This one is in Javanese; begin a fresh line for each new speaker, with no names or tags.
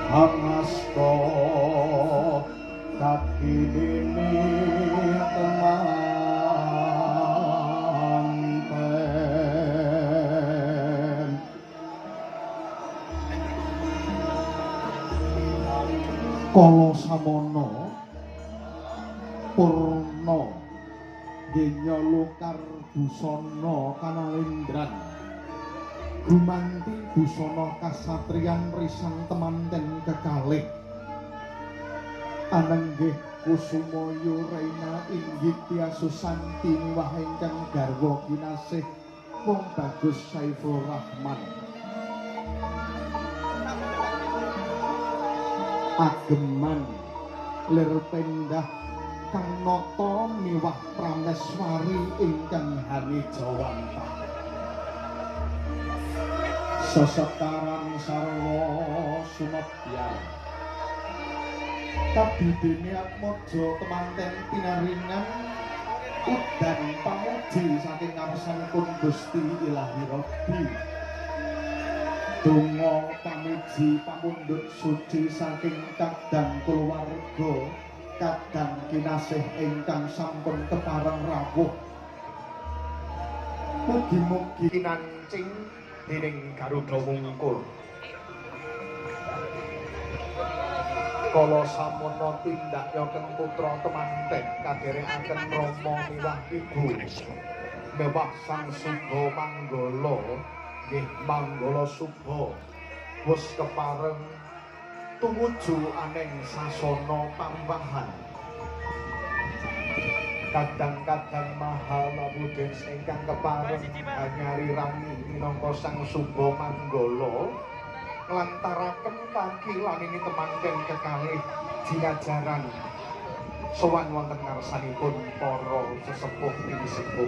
Hangasta kakinini temanten. Kala samana purna genya lokar busana kanalendran gumanti busana kasatriyan risang temanten kekalih anenggih Kusumayu Reina Inggitya Susanti miwah ingkang garwa kinasih wong bagus Saiful Rahman. Ageman lir pendah kang nata miwah prameswari ingkang hanijawantah. Sesekaran sarwa sumebyar kabidene atmaja temanten pinaringan udan pamuji saking ngarsanipun Gusti Ilahi Rabbi. Donga pamuji pamundhut suci saking kadang kulawarga kadang kinasih ingkang sampun kepareng rawuh. Mugi-mugi kinancing dening Garuda Wungkul. Kala samana tindakyaken putra temanten kaderekaken rama miwah ibu mewah sang Suba Manggala nggih Manggala Suba wis kepareng tumuju aneng sasana pambahan. Kadang-kadang maha labudens ingkang kepareng hanyarirani minangka sang Suba Manggala nglantaraken kaki lanini temanten kekalih jinajaran sowan wonten ngarsanipun para sesepuh pinisepuh.